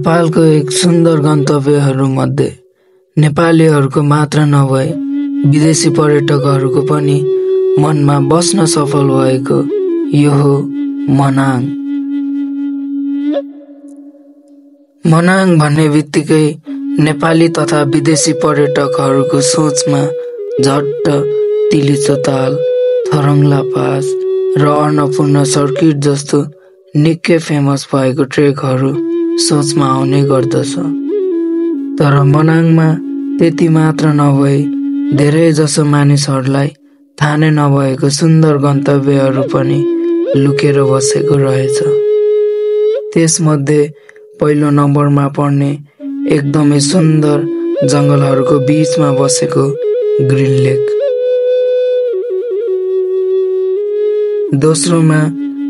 नेपालको एक सुन्दर गन्तव्यहरूमध्ये नेपालीहरूको मात्र नभए विदेशी पर्यटकहरूको पनि मनमा बस्न सफल भएको यो हो मनाङ। मनाङ भन्ने बित्तिकै नेपाली तथा विदेशी पर्यटकहरूको सोचमा झट्ट तिलिचोताल, थरङ्ला पास र अन्नपूर्ण सर्किट जस्तो निकै फेमस भएको ट्रेकहरू सोचमा आउने गर्दछ। तर मनाङमा त्यति मात्र नभई धेरै जसो मानिसहरूलाई थाहा नै नभएको सुन्दर गन्तव्यहरू पनि लुकेर बसेको रहेछ। त्यसमध्ये पहिलो नम्बरमा पर्ने एकदमै सुन्दर जङ्गलहरूको बीचमा बसेको ग्रिन लेक, दोस्रोमा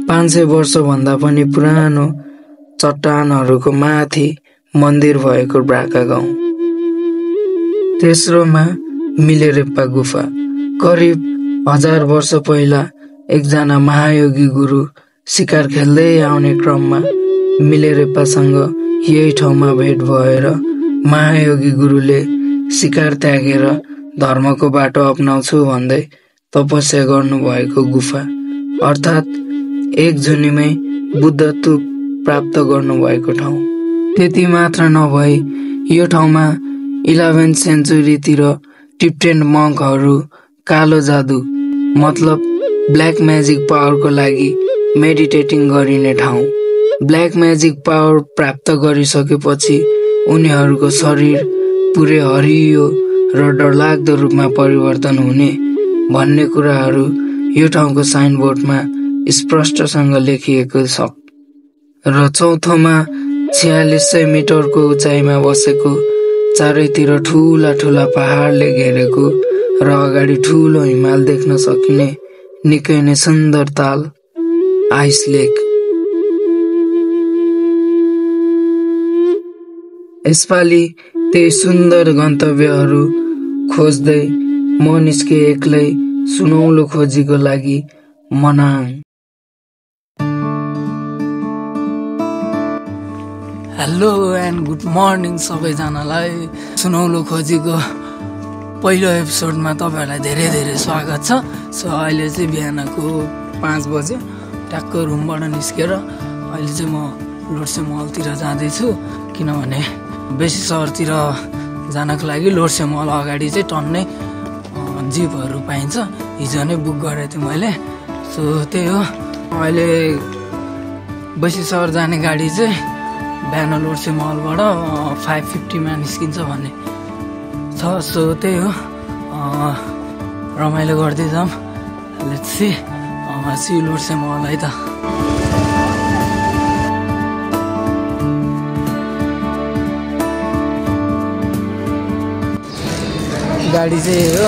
500 वर्षभन्दा पनि पुरानो चट्टानहरूको माथि मन्दिर भएको ब्राका गाउँ, तेस्रोमा मिलेरेप्पा गुफा। करिब 1000 वर्ष पहिला एकजना महायोगी गुरु शिकार खेल्दै आउने क्रममा मिलेरेप्पासँग यही ठाउँमा भेट भएर महायोगी गुरुले शिकार त्यागेर धर्मको बाटो अपनाउँछु भन्दै तपस्या गर्नुभएको गुफा, अर्थात् एक जुनीमै बुद्धत्व प्राप्त गर्नुभएको ठाउँ। त्यति मात्र नभई यो ठाउँमा 11th सेन्चुरीतिर टिप्टेन मङ्कहरू कालो जादु मतलब ब्ल्याक म्याजिक पावरको लागि मेडिटेटिङ गरिने ठाउँ। ब्ल्याक म्याजिक पावर प्राप्त गरिसकेपछि उनीहरूको शरीर पुरै हरियो र डरलाग्दो रूपमा परिवर्तन हुने भन्ने कुराहरू यो ठाउँको साइनबोर्डमा स्पष्टसँग लेखिएको छ। र चौथोमा 4600 मिटरको उचाइमा बसेको, चारैतिर ठुला ठुला पहाडले घेरेको र अगाडि ठुलो हिमाल देख्न सकिने निकै नै सुन्दर ताल आइस लेक। यसपालि त्यही सुन्दर गन्तव्यहरू खोज्दै म निस्के एक्लै सुनौलो खोजीको लागि Manang. Hello and good morning सबैजनालाई। सुनौलो खोजीको पहिलो एपिसोडमा तपाईँहरूलाई धेरै धेरै स्वागत छ। सो अहिले चाहिँ बिहानको 5 बजे ट्याक्क रुमबाट निस्केर अहिले चाहिँ म लोड्से मलतिर जाँदैछु, किनभने बेसी सहरतिर जानको लागि लोड्से मल अगाडि चाहिँ टन्नै जिपहरू पाइन्छ। हिजो नै बुक गरेको थिएँ मैले। सो त्यही हो, अहिले बेसी सहर जाने गाडी चाहिँ बिहान लोड्से मलबाट 5:50मा निस्किन्छ भन्ने छ। सो त्यही हो, रमाइलो गर्दै जाऊँ। लेट्स सी लोड्से मल है त। गाडी चाहिँ हो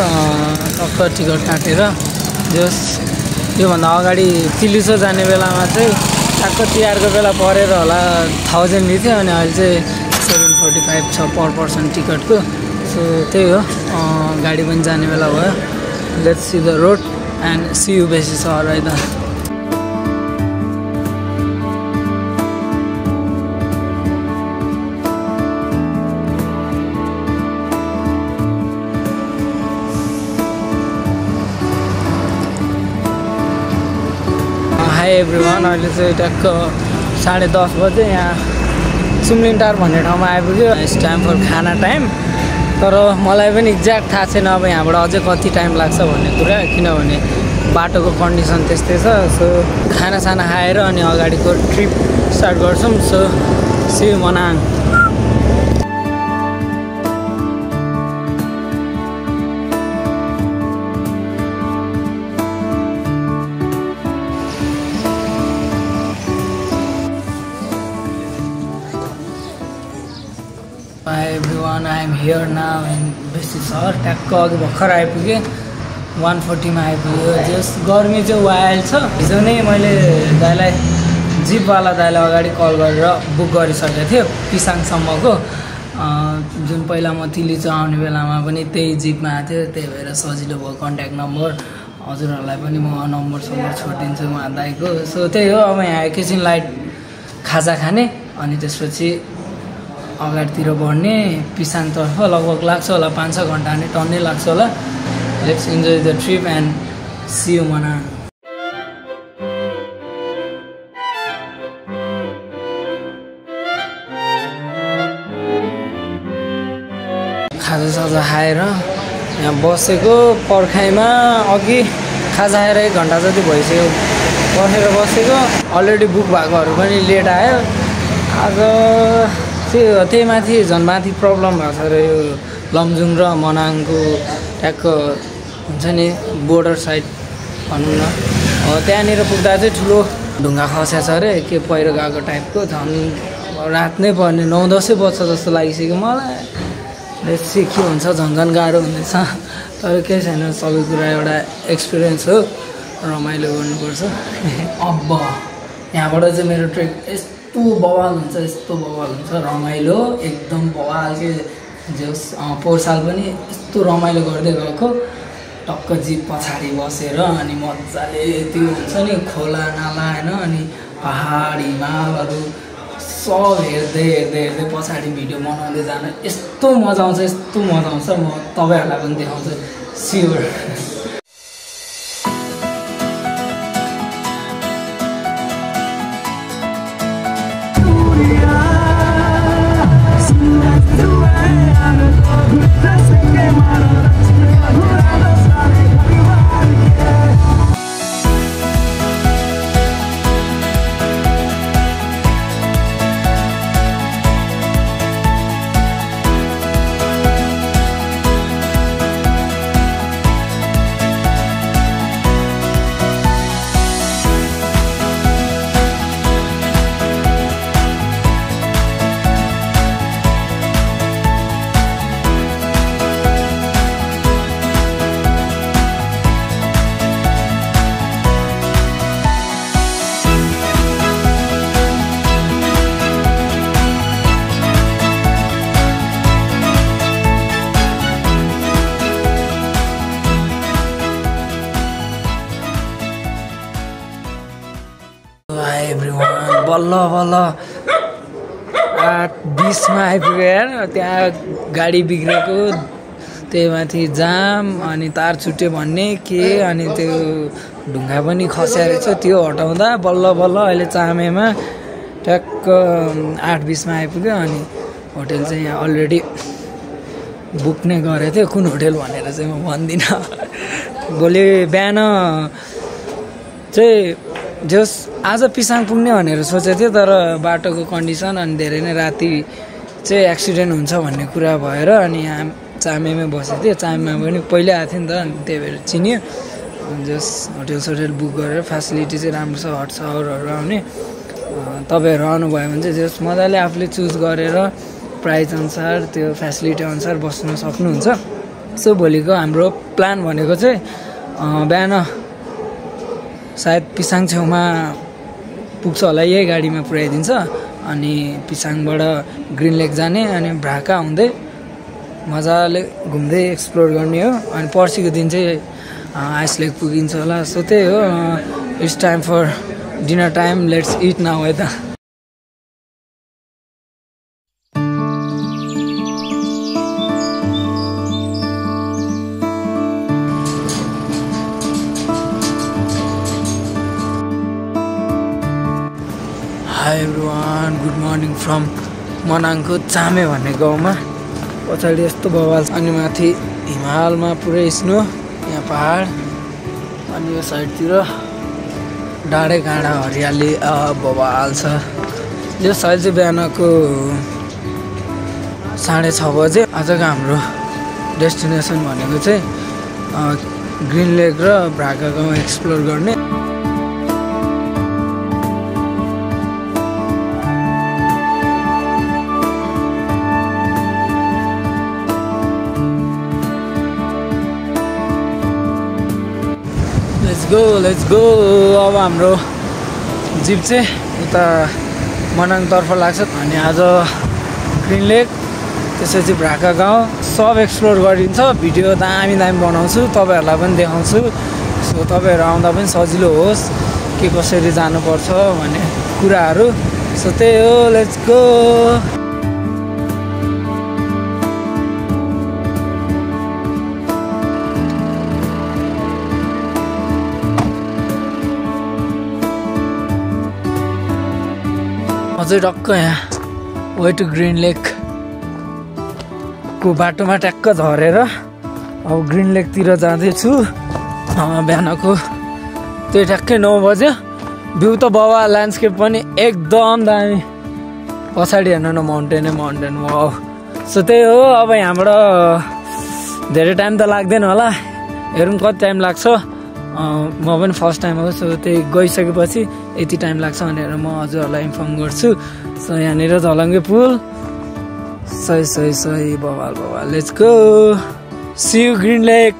टक्क टिकट काटेर जस योभन्दा अगाडि चिलिसो जाने बेलामा चाहिँ टक्क तिहारको बेला परेर होला 1000 लिन्थ्यो, अनि अहिले चाहिँ 745 छ पर पर्सन टिकटको। सो त्यही हो, गाडी पनि जाने बेला भयो। Let's see the road and see you बेसी सहर है त। हाई एभ्रिवान, अहिले चाहिँ ट्याक्क 10:30 बजे यहाँ सुम्लिनटार भन्ने ठाउँमा आइपुग्यो। इट्स टाइम फर खाना टाइम। तर मलाई पनि एक्ज्याक्ट थाहा छैन अब यहाँबाट अझै कति टाइम लाग्छ भन्ने कुरा, किनभने बाटोको कन्डिसन त्यस्तै छ। सो खानासाना खाएर अनि अगाडिको ट्रिप स्टार्ट गर्छौँ। So see you Manang. Hi everyone, I am here now in बेसी सहर। ट्याक्क अघि भर्खर आइपुगेँ, 140मा आइपुग्यो। जस गर्मी चाहिँ वाइल्ड छ। हिजो नै मैले दाइलाई जिपवाला दाइलाई अगाडि कल गरेर बुक गरिसकेको थियो पिसाङसम्मको, जुन पहिला म तिलिचो आउने बेलामा पनि त्यही जिपमा आएको थियो। त्यही भएर सजिलो भयो, कन्ट्याक्ट नम्बर हजुरहरूलाई पनि म नम्बर छोडिदिन्छु उहाँ दाइको। सो त्यही हो, अब यहाँ एकैछिन लाइट खाजा खाने अनि त्यसपछि अगाडितिर बढ्ने पिसाङतर्फ लगभग लाग्छ होला 5-6 घन्टा नै टन्नै लाग्छ होला let's enjoy the trip and see you Manang खाजासाजा खाएर यहाँ बसेको पर्खाइमा अघि खाजा खाएर 1 घन्टा जति भइसक्यो बसेर बसेको अलरेडी बुक भएकोहरू पनि लेट आयो आज त्यही माथि झन् माथि प्रब्लम भएको छ अरे यो लमजुङ र मनाङको ट्याक्क हुन्छ नि बोर्डर साइड भनौँ न त्यहाँनिर पुग्दा चाहिँ ठुलो ढुङ्गा खस्या छ अरे के पहिरो गएको टाइपको झन् रात नै पर्ने 9-10 बज्छ जस्तो लागिसक्यो मलाई बेसी के हुन्छ झन्झन गाह्रो हुँदैछ तर केही छैन सबै कुरा एउटा एक्सपिरियन्स हो रमाइलो गर्नुपर्छ अब यहाँबाट चाहिँ मेरो ट्रेक यस्तो बवाल हुन्छ रमाइलो एकदम बवाल के जस पोहोर साल पनि यस्तो रमाइलो गर्दै गएको टक्क जिप पछाडि बसेर अनि मजाले त्यो हुन्छ नि खोला नाला होइन अनि पहाड हिमालहरू सब हेर्दै पछाडि भिडियो बनाउँदै जान यस्तो मजा आउँछ म तपाईँहरूलाई पनि देखाउँछु स्योर बल्ल 8:20 मा आइपुग्यो यार त्यहाँ गाडी बिग्रेको त्यही माथि जाम अनि तार छुट्यो भन्ने के अनि त्यो ढुङ्गा पनि खस्या रहेछ त्यो हटाउँदा बल्ल अहिले चामेमा ट्याक्क 8:20 मा आइपुग्यो अनि होटेल चाहिँ यहाँ अलरेडी बुक नै गरेको थियो कुन होटेल भनेर चाहिँ म भन्दिनँ भोलि बिहान चाहिँ जस आज पिसाङ पुग्ने भनेर सोचेको थियो तर बाटोको कन्डिसन अनि धेरै नै राति चाहिँ एक्सिडेन्ट हुन्छ भन्ने कुरा भएर अनि यहाँ चामेमै बसेको थियो चामेमा पनि पहिल्यै आएको थियो नि त अनि त्यही भएर चिन्यो जस होटेल बुक गरेर फेसिलिटी चाहिँ राम्रो छ हट सावरहरू आउने तपाईँहरू आउनुभयो भने चाहिँ जस मजाले आफूले चुज गरेर प्राइस अनुसार त्यो फेसिलिटी अनुसार बस्न सक्नुहुन्छ सो भोलिको हाम्रो प्लान भनेको चाहिँ बिहान सायद पिसाङ छेउमा पुग्छ होला यही गाडीमा पुर्याइदिन्छ अनि पिसाङबाट ग्रिन लेक जाने अनि भ्राका हुँदै मजाले घुम्दै एक्सप्लोर गर्ने हो अनि पर्सिको दिन चाहिँ आइस लेक पुगिन्छ होला सो त्यही हो it's time for dinner time let's eat now है त hi everyone good morning from मनाङको चामे भन्ने गाउँमा पछाडि यस्तो बवाल अनि माथि हिमालमा पुरै स्नो यहाँ पहाड अनि यो साइडतिर डाँडै काँडा हरियाली बवाल छ यो साइड चाहिँ बिहानको 6:30 बजे आजको हाम्रो डेस्टिनेसन भनेको चाहिँ ग्रिन लेक र भ्राका गाउँ एक्सप्लोर गर्ने लेट्स गो अब हाम्रो जिप चाहिँ उता मनाङतर्फ लाग्छ अनि आज ग्रिन लेक त्यसपछि भ्राका गाउँ सब एक्सप्लोर गरिन्छ भिडियो दामी बनाउँछु तपाईँहरूलाई पनि देखाउँछु सो तपाईँहरू आउँदा पनि सजिलो होस् के कसरी जानुपर्छ भन्ने कुराहरू सो त्यही हो लेट्स गो अझै टक्क यहाँ वे टु ग्रिन लेक को बाटोमा ट्याक्क झरेर अब ग्रिन लेकतिर जाँदैछु। बिहानको त्यो ठ्याक्कै 9 बज्यो। भ्यू त बाबा, ल्यान्डस्केप पनि एकदम दामी। पछाडि हेर्नु न माउन्टेन वाउ। सो त्यही हो, अब यहाँबाट धेरै टाइम त लाग्दैन होला, हेरौँ कति टाइम लाग्छ। म पनि फर्स्ट टाइम हो, सो त्यही गइसकेपछि यति टाइम लाग्छ भनेर म हजुरहरूलाई इन्फर्म गर्छु। सो यहाँनिर झलङ्गे पुल, सही बवाल। Let's go, see you green lake.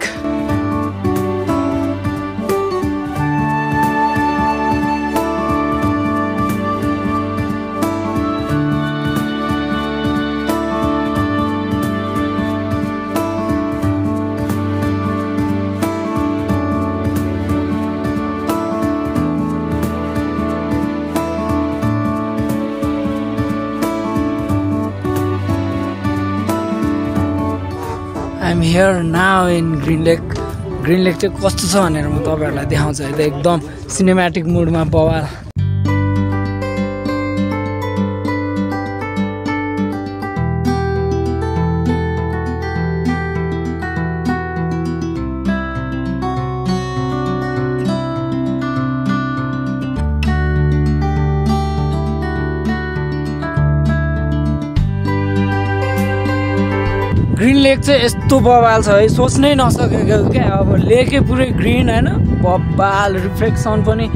I'm here now in Green Lake. Green Lake चाहिँ कस्तो छ भनेर म तपाईहरुलाई देखाउँछु है। एकदम सिनेम्याटिक मुडमा बवाल। ग्रिन लेक चाहिँ यस्तो बवाल छ है, सोच्नै नसकेको क्या। अब लेकै पुरै ग्रिन होइन, बवाल। रिफ्लेक्सन पनि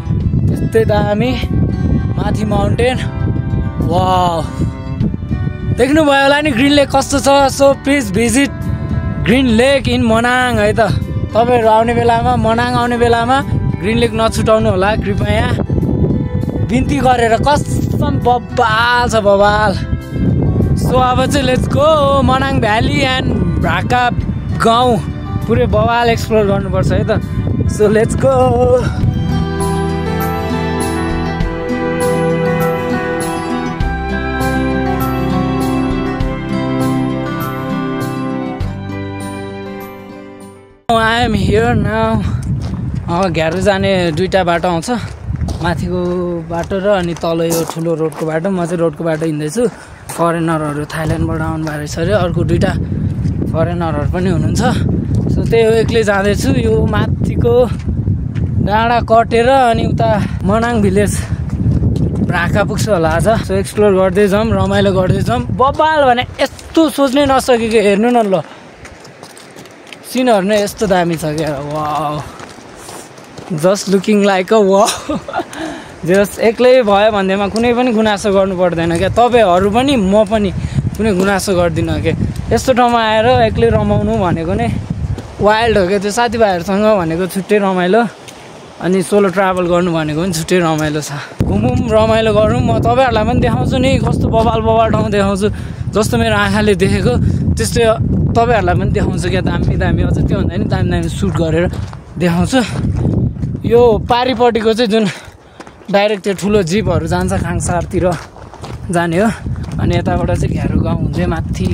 त्यस्तै दामी, माथि माउन्टेन। वाउ, देख्नुभयो होला नि ग्रिन लेक कस्तो छ। So please visit green lake in Manang है त। तपाईँहरू आउने बेलामा, मनाङ आउने बेलामा ग्रिन लेक नछुटाउनु होला कृपया, बिन्ती गरेर। कसम बवाल छ, बवाल। सो अब चाहिँ let's go Manang valley and Bhraka गाउँ पुरै बवाल एक्सप्लोर गर्नुपर्छ है त। So let's go. I am here now. Ghyaru जाने दुईटा बाटो आउँछ, माथिको बाटो र अनि तल यो ठुलो रोडको बाटो। म चाहिँ रोडको बाटो हिँड्दैछु। फरेनरहरू थाइल्यान्डबाट आउनु भएको रहेछ अरे, अर्को दुईटा फरेनरहरू पनि हुनुहुन्छ। सो त्यही हो, एक्लै जाँदैछु। यो माथिको डाँडा कटेर अनि उता मनाङ भिलेज भ्राका पुग्छु होला आज। सो एक्सप्लोर गर्दै जाऊँ, रमाइलो गर्दै जाऊँ। बवाल भने यस्तो सोच्नै नसकेको। हेर्नु न ल, सिनहरू नै यस्तो दामी छ क्या। Wow, just looking like a wow. जस एक्लै भयो भन्दैमा कुनै पनि गुनासो गर्नु पर्दैन क्या। तपाईँहरू पनि म पनि कुनै गुनासो गर्दिनँ क्या। यस्तो ठाउँमा आएर एक्लै रमाउनु भनेको नै वाइल्ड हो क्या। त्यो साथीभाइहरूसँग भनेको छुट्टै रमाइलो, अनि सोलो ट्राभल गर्नु भनेको पनि छुट्टै रमाइलो छ। घुमौँ, रमाइलो गरौँ। म तपाईँहरूलाई पनि देखाउँछु नि कस्तो बवाल ठाउँ देखाउँछु। जस्तो मेरो आँखाले देखेको त्यस्तै तपाईँहरूलाई पनि देखाउँछु क्या। दामी अझ त्योभन्दा नि दामी सुट गरेर देखाउँछु। यो पारिपट्टिको चाहिँ जुन डाइरेक्ट त्यो ठुलो जिपहरू जान्छ खाङसारतिर जाने हो, अनि यताबाट चाहिँ घ्यारो गाउँ हुँदै माथि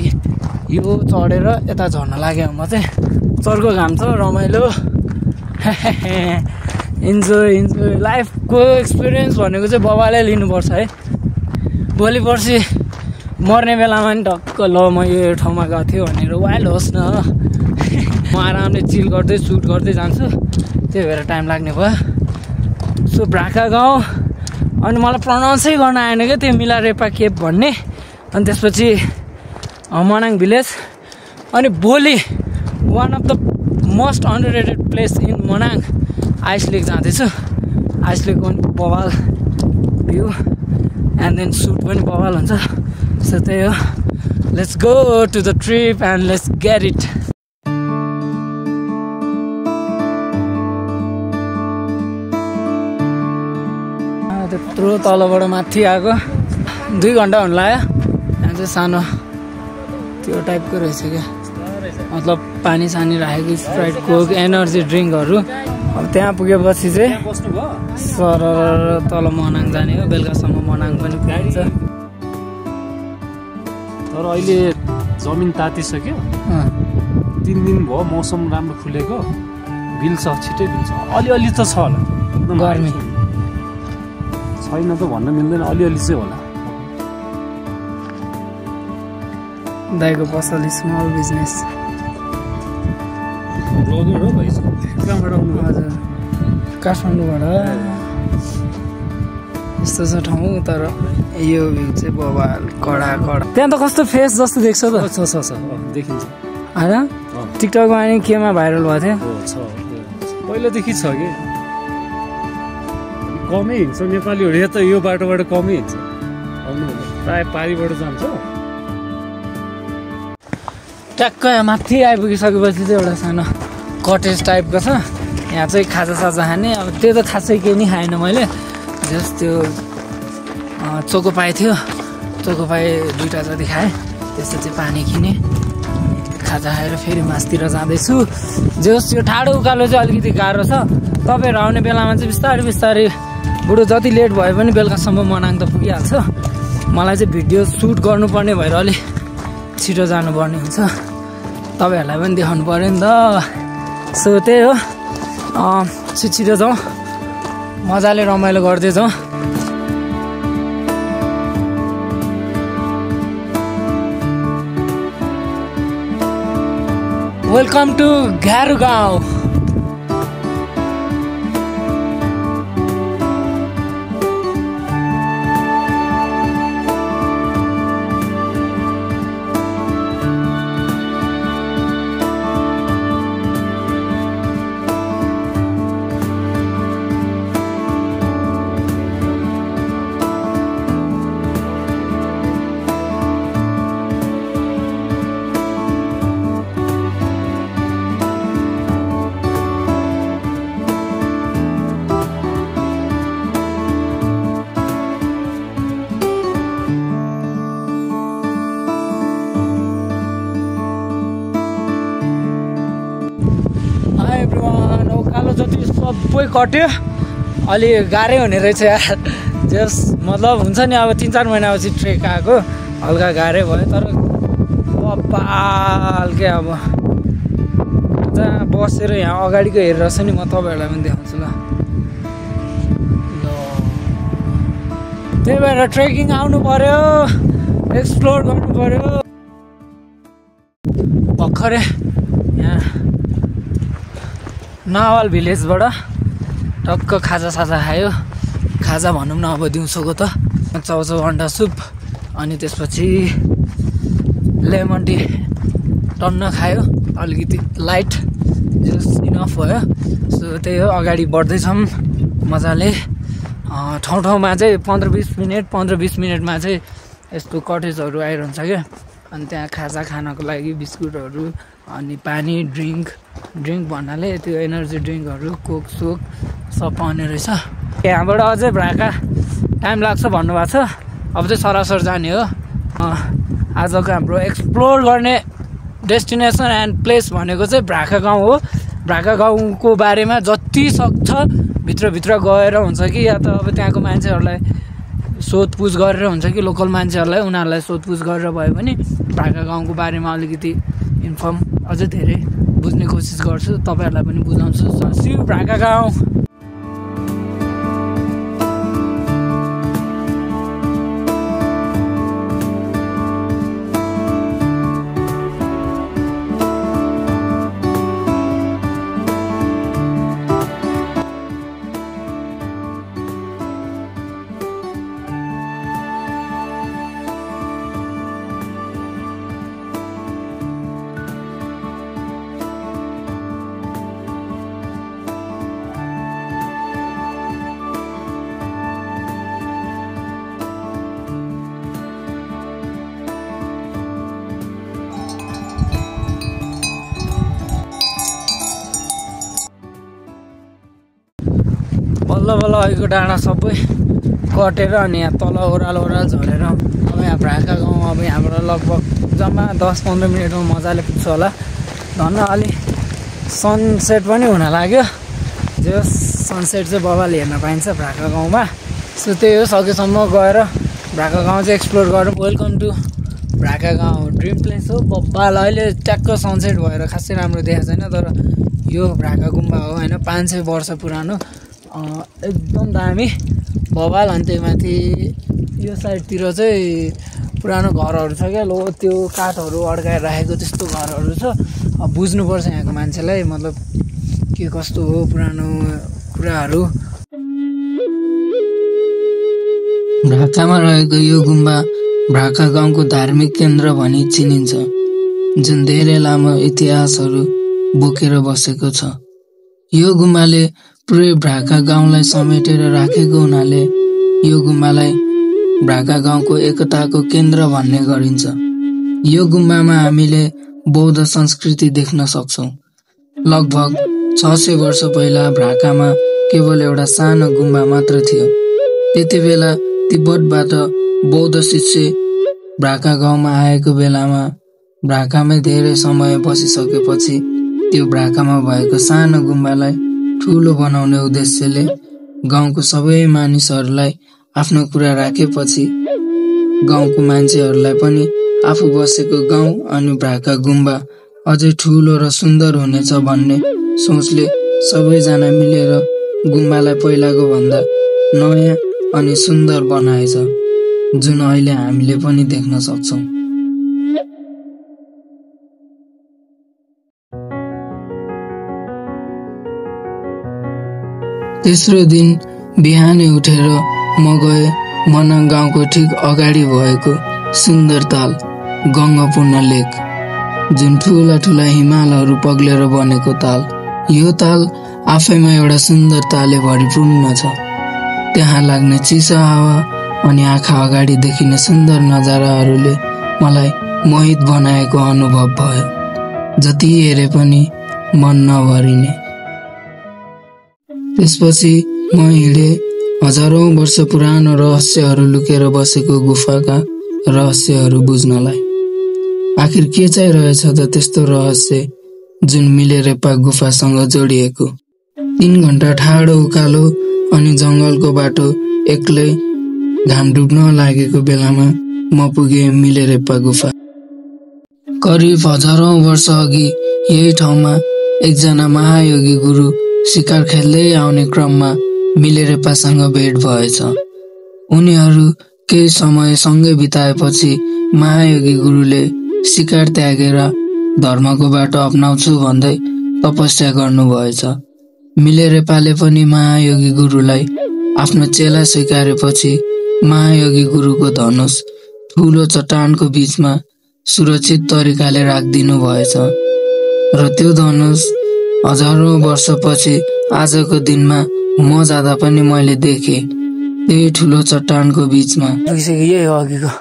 यो चढेर यता झर्न लाग्यो। म चाहिँ चर्को घाम छ, रमाइलो। इन्जोय लाइफको एक्सपिरियन्स भनेको चाहिँ बवालै लिनुपर्छ है। भोलि पर्सि मर्ने बेलामा नि टक्क ल म यो ठाउँमा गएको थियो भनेर वाइल्ड होस् न। म आरामले चिल गर्दै सुट गर्दै जान्छु, त्यही भएर टाइम लाग्ने भयो। सो भ्राका गाउँ, अनि मलाई प्रनाउन्सै गर्न आएन क्या त्यो मिलारेपा केप भन्ने। अनि त्यसपछि मनाङ भिलेज, अनि भोलि one of the most underrated place in Manang ice lake जाँदैछु। आइस लेकको पनि बवाल भ्यू एन्ड देन सुट पनि बवाल हुन्छ। सो त्यही हो, let's go to the trip and let's get it. त्यत्रो तलबाट माथि आएको 2 घन्टा हुन लाग्यो। यहाँ चाहिँ सानो त्यो टाइपको रहेछ क्या, मतलब पानी सानी राखेको स्प्राइट कोक एनर्जी ड्रिङ्कहरू। अब त्यहाँ पुगेपछि चाहिँ सर तल मनाङ जाने हो। बेलुकासम्म मनाङ पनि पुगिन्छ। तर अहिले जमिन तातिसक्यो, 3 दिन भयो, मौसम राम्रो खुलेको, बिल्छ, छिटै बिल्छ। अलिअलि त छ होला, गर्मी छैन त भन्न मिल्दैन, अलिअलि चाहिँ होला। दाइको पसल स्मल बिजनेस ब्लगर हो भाइ कहाँबाट आउनु हजुर काठमाडौँबाट यस्तो छ ठाउँ तर यो भ्यू चाहिँ बबाल कडा त्यहाँ त कस्तो फेस जस्तो देख्छ त देखिन्छ होइन टिकटकमा अनि केमा भाइरल भएको थियो पहिलादेखि छ कि कमै हिँड्छ नेपालीहरू या त यो बाटोबाट कमै हिँड्छ आउनु प्रायः पारीबाट जान्छ ट्याक्क यहाँ माथि आइपुगिसकेपछि चाहिँ एउटा सानो कटेज टाइपको छ यहाँ चाहिँ खाजासाजा खाने अब त्यो त खासै केही नि खाएन मैले जस्ट त्यो चोकोपाई थियो चोकोपाई 2टा जति खाएँ त्यसपछि पानी किने खाजा खाएर फेरि मासतिर जाँदैछु जस यो ठाडो उकालो चाहिँ अलिकति गाह्रो छ तपाईँहरू आउने बेलामा चाहिँ बिस्तारै बिस्तारै बुढो जति लेट भए पनि बेलुकासम्म मनाङ त पुगिहाल्छ मलाई चाहिँ भिडियो सुट गर्नुपर्ने भएर अलिक छिटो जानुपर्ने हुन्छ तपाईँहरूलाई पनि देखाउनु पऱ्यो नि त सो त्यही हो छिटो जाउँ मजाले रमाइलो गर्दै जाउँ वेलकम टु घारु गाउँ उकालो जति सबै कट्यो अलि गाह्रै हुने रहेछ यार जस मतलब हुन्छ नि अब 3-4 महिनापछि ट्रेक आएको हल्का गाह्रै भयो तर बबाल के अब जहाँ बसेर यहाँ अगाडिको हेरेर छ नि म तपाईँहरूलाई पनि देखाउँछु ल त्यही भएर ट्रेकिङ आउनु पर्यो एक्सप्लोर गर्नु पर्यो भर्खरै यहाँ नावाल भिलेजबाट टक्क खाजा खायो खाजा भनौँ न अब दिउँसोको त चाउचाउ अन्डा सुप अनि त्यसपछि लेमन टी टन्न खायो अलिकति लाइट जस्ट इनफ भयो सो त्यही हो अगाडि बढ्दैछौँ मजाले ठाउँ चाहिँ 15-20 मिनटमा चाहिँ यस्तो कटेजहरू आइरहन्छ क्या अनि त्यहाँ खाजा खानको लागि बिस्कुटहरू अनि पानी ड्रिङ्क भन्नाले त्यो एनर्जी ड्रिङ्कहरू कोक सोक सब पाउने रहेछ यहाँबाट अझै भ्राका टाइम लाग्छ भन्नुभएको छ अब चाहिँ सरासर जाने हो आजको हाम्रो एक्सप्लोर गर्ने डेस्टिनेसन एन्ड प्लेस भनेको चाहिँ भ्राका गाउँ हो भ्राका गाउँको बारेमा जति सक्छ भित्रभित्र गएर हुन्छ कि या त अब त्यहाँको मान्छेहरूलाई सोधपुछ गरेर हुन्छ कि लोकल मान्छेहरूलाई उनीहरूलाई सोधपुछ गरेर भयो भने भ्राका गाउँको बारेमा अलिकति इन्फर्म अझै धेरै बुझ्ने कोसिस गर्छु तपाईँहरूलाई पनि बुझाउँछु शिव भ्राका गाउँ बल्ल अहिलेको डाँडा सबै कटेर अनि यहाँ तल ओह्रालो झरेर अब यहाँ भ्राका गाउँ अब यहाँबाट लगभग जम्मा 10-15 मिनटमा मजाले पुग्छ होला धन्न अलि सनसेट पनि हुन लाग्यो जो सनसेट चाहिँ बबाले हेर्न पाइन्छ भ्राका गाउँमा सो त्यही हो सकेसम्म गएर भ्राका गाउँ चाहिँ एक्सप्लोर गरौँ वेलकम टु भ्राका गाउँ ड्रिम प्लेस हो बब्बाल अहिले ट्याक्क सनसेट भएर खासै राम्रो देखाएको छैन तर यो भ्राका गुम्बा हो होइन 500 वर्ष पुरानो एकदम दामी बबाल अनि त्यही माथि यो साइडतिर चाहिँ पुरानो घरहरू छ क्या, लो त्यो काठहरू अड्काएर राखेको त्यस्तो घरहरू छ। अब बुझ्नुपर्छ यहाँको मान्छेलाई, मतलब के कस्तो हो पुरानो कुराहरू। भ्राकामा रहेको यो गुम्बा भ्राका गाउँको धार्मिक केन्द्र भनी चिनिन्छ, जुन धेरै लामो इतिहासहरू बोकेर बसेको छ। यो गुम्बाले पुरै भ्राका गाउँलाई समेटेर राखेको हुनाले यो गुम्बालाई भ्राका गाउँको एकताको केन्द्र भन्ने गरिन्छ। यो गुम्बामा हामीले बौद्ध संस्कृति देख्न सक्छौँ। लगभग 600 वर्ष पहिला भ्राकामा केवल एउटा सानो गुम्बा मात्र थियो। त्यति बेला तिब्बतबाट बौद्ध शिष्य भ्राका गाउँमा आएको बेलामा भ्राकामै धेरै समय बसिसकेपछि त्यो भ्राकामा भएको सानो गुम्बालाई ठुलो बनाउने उद्देश्यले गाउँको सबै मानिसहरूलाई आफ्नो कुरा राखेपछि गाउँको मान्छेहरूलाई पनि आफू बसेको गाउँ अनि भ्राका गुम्बा अझै ठुलो र सुन्दर हुनेछ भन्ने सोचले सबैजना मिलेर गुम्बालाई पहिलाको भन्दा नयाँ अनि सुन्दर बनाएछ, जुन अहिले हामीले पनि देख्न सक्छौँ। तेस्रो दिन बिहानै उठेर म गए मनाङ गाउँको ठिक अगाडि भएको सुन्दर ताल गङ्गापूर्ण लेक, जुन ठुला ठुला हिमालहरू पग्लेर बनेको ताल। यो ताल आफैमा एउटा सुन्दरताले भरिपूर्ण छ। त्यहाँ लाग्ने चिसो हावा अनि आँखा अगाडि देखिने सुन्दर नजाराहरूले मलाई मोहित बनाएको अनुभव भयो, जति हेरे पनि मन नभरिने। त्यसपछि म हिँडे हजारौं वर्ष पुरानो रहस्यहरू लुकेर बसेको गुफाका रहस्यहरू बुझ्नलाई। आखिर के चाहिँ रहेछ त त्यस्तो रहस्य जुन मिलेरेपा गुफासँग जोडिएको। 3 घण्टा ठाडो उकालो अनि जंगलको बाटो एक्लै घाम डुब्न लागेको बेलामा म पुगे मिलेरेपा गुफा। करिब हजारौं वर्ष अघि यही ठाउँमा एकजना महायोगी गुरु शिकार खेल्दै आउने क्रममा मिलेरेपासँग भेट भएछ। उनीहरू केही समय सँगै बिताएपछि महायोगी गुरुले शिकार त्यागेर धर्मको बाटो अपनाउँछु भन्दै तपस्या गर्नुभएछ। मिलेरेपाले पनि महायोगी गुरुलाई आफ्नो चेला स्वीकारेपछि महायोगी गुरुको धनुष ठुलो चट्टानको बीचमा सुरक्षित तरिकाले राखिदिनु भएछ र त्यो धनुष हजारौं वर्षपछि आजको दिनमा म जाँदा पनि मैले देखे त्यही ठुलो चट्टानको बीचमा। यही हो अघिको,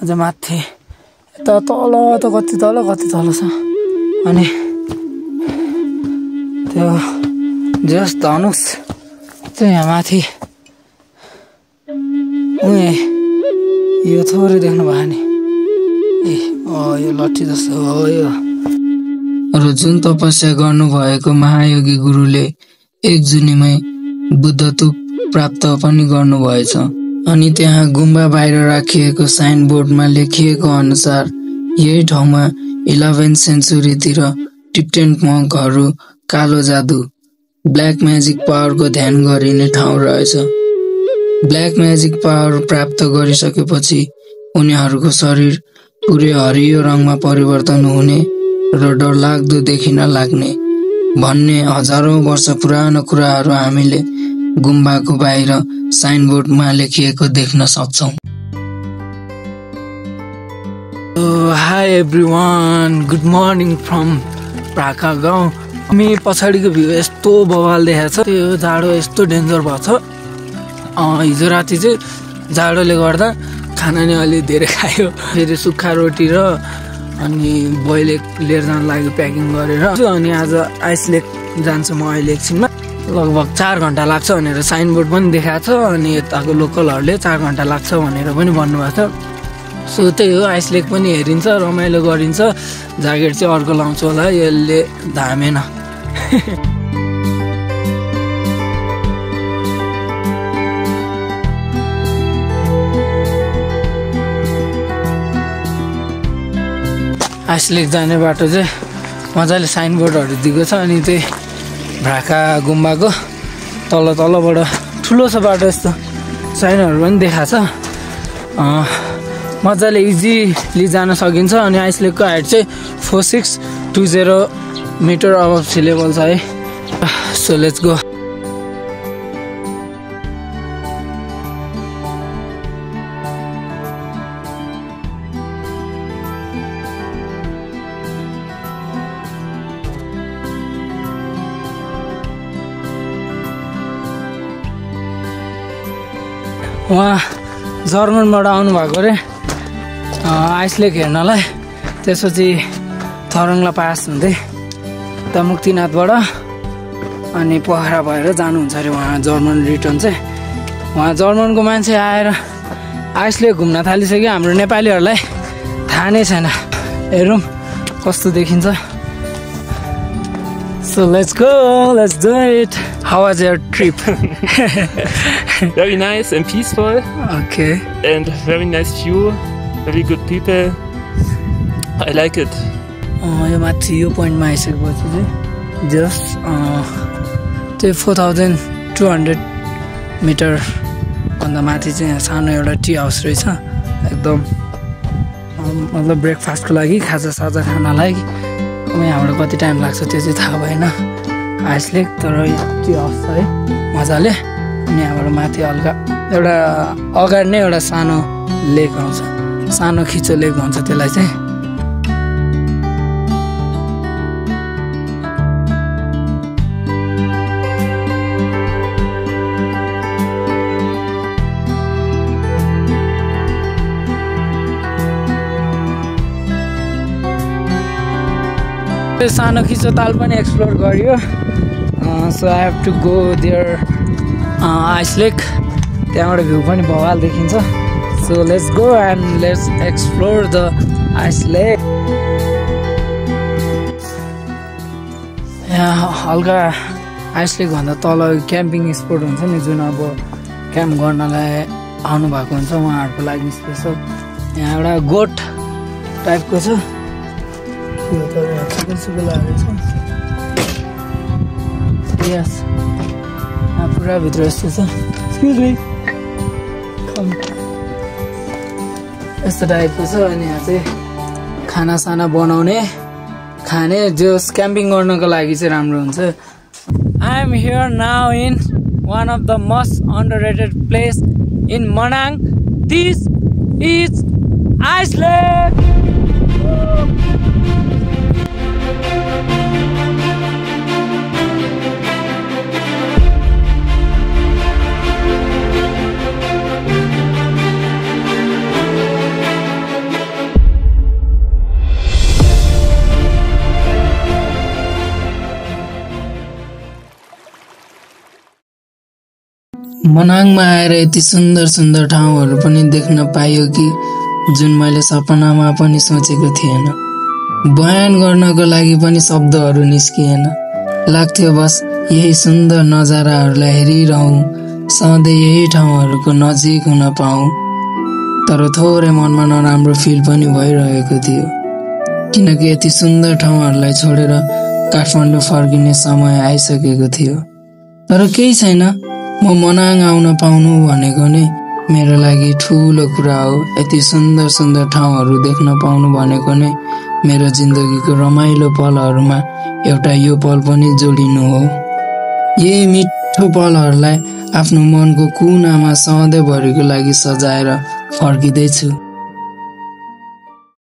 अझ माथि यता तल त कति तल छ। अनि त्यो जस धनुष चाहिँ यहाँ माथि यो थोरै देख्नु भयो नि, यो लट्ठी जस्तो हो यो। र जुन तपस्या गर्नुभएको महायोगी गुरुले 1 जुनीमै बुद्धत्व प्राप्त पनि गर्नुभएछ। अनि त्यहाँ गुम्बा बाहिर राखिएको साइन बोर्डमा लेखिएको अनुसार यही ठाउँमा 11th सेन्चुरीतिर टिप्टेन मङ्कहरू कालो जादु ब्ल्याक म्याजिक पावरको ध्यान गरिने ठाउँ रहेछ। ब्ल्याक म्याजिक पावर प्राप्त गरिसकेपछि उनीहरूको शरीर पुरै हरियो रङमा परिवर्तन हुने र डरलाग्दो देखिन लाग्ने भन्ने हजारौं वर्ष पुरानो कुराहरू हामीले गुम्बाको बाहिर साइनबोर्डमा लेखिएको देख्न सक्छौं। Hi everyone, good morning from Bhraka गाउँ। हामी पछाडिको भ्यू यस्तो बवाल देखाएको छ, त्यो जाडो यस्तो डेन्जर भएको छ। हिजो राति चाहिँ जाडोले गर्दा खाना नै अलि धेरै खायो, फेरि सुक्खा रोटी र अनि बोइल एग लिएर जान लाग्यो प्याकिङ गरेर। अनि आज आइस लेक जान्छु म अहिले एकछिनमा, लगभग 4 घण्टा लाग्छ भनेर साइनबोर्ड पनि देखाएको छ। अनि यताको लोकलहरूले 4 घण्टा लाग्छ भनेर पनि भन्नुभएको छ। सो त्यही हो, आइस लेक पनि हेरिन्छ, रमाइलो गरिन्छ। ज्याकेट चाहिँ अर्को लाउँछु होला, यसले धामेन। आइस लेक जाने बाटो चाहिँ मजाले साइनबोर्डहरू दिएको छ। अनि त्यही भ्राका गुम्बाको तलबाट ठुलो छ बाटो, यस्तो साइनहरू पनि देखाएको छ। मजाले इजिली जान सकिन्छ। अनि आइसलेकको हाइट चाहिँ 4620 मिटर अबभ सी लेभल छ है। So let's go. उहाँ जर्मनबाट आउनुभएको अरे आइसलेक हेर्नलाई। त्यसपछि थरङला पास हुँदै त मुक्तिनाथबाट अनि पोखरा भएर जानुहुन्छ अरे उहाँ जर्मन रिटर्न चाहिँ। उहाँ जर्मनको मान्छे आएर आइसलेक घुम्न थालिसक्यो। हाम्रो नेपालीहरूलाई थाहा नै छैन। हेरौँ कस्तो देखिन्छ। So let's go, let's do it. How was your trip? Very nice and peaceful. Okay. And very nice view, very good people. I like it. यो माथि यो पोइन्टमा आइसकेपछि चाहिँ जस्ट त्यो 4200 मिटर भन्दा माथि चाहिँ सानो एउटा टी हाउस रहेछ। एकदम मतलब ब्रेकफास्टको लागि खाजा साजा खानलाई। यहाँबाट कति टाइम लाग्छ त्यो चाहिँ थाहा भएन आइसलेक, तर टी हाउस छ है मजाले। अनि यहाँबाट माथि हल्का एउटा अगाडि नै एउटा सानो लेक आउँछ, सानो खिचो लेक भन्छ त्यसलाई चाहिँ। सानो खिचो ताल पनि एक्सप्लोर गरियो। So I have to go there ice lake. त्यहाँबाट भ्यू पनि भवाल देखिन्छ। So let's go and let's explore the ice lake. यहाँ हल्का आइसलेक भन्दा तल क्याम्पिङ स्पोट हुन्छ नि, जुन अब क्याम्प गर्नलाई आउनु भएको हुन्छ उहाँहरूको लागि स्पेसल। यहाँ एउटा गोठ टाइपको छ, पुरा भित्र यस्तो छ। एक्सक्युज मी, यस्तो टाइपको छ। अनि यहाँ चाहिँ खानासाना बनाउने खाने जो क्याम्पिङ गर्नको लागि चाहिँ राम्रो हुन्छ। I am here now in one of the most underrated place in Manang. This is ice lake. मनाङमा आएर यति सुन्दर सुन्दर ठाउँहरू पनि देख्न पाइयो कि जुन मैले सपनामा पनि सोचेको थिएन। बयान गर्नको लागि पनि शब्दहरू निस्किएन। लाग्थ्यो बस यही सुन्दर नजाराहरूलाई हेरिरहँ, सधैँ यही ठाउँहरूको नजिक हुन पाऊँ। तर थोरै मनमा नराम्रो फिल पनि भइरहेको थियो, किनकि यति सुन्दर ठाउँहरूलाई छोडेर काठमाडौँ फर्किने समय आइसकेको थियो। तर केही छैन, म मनाङ आउन पाउनु भनेको नै मेरो लागि ठुलो कुरा हो। यति सुन्दर सुन्दर ठाउँहरू देख्न पाउनु भनेको नै मेरो जिन्दगीको रमाइलो पलहरूमा एउटा यो पल पनि जोडिनु हो। यही मिठो पलहरूलाई आफ्नो मनको कुनामा सधैँभरिको लागि सजाएर फर्किँदैछु।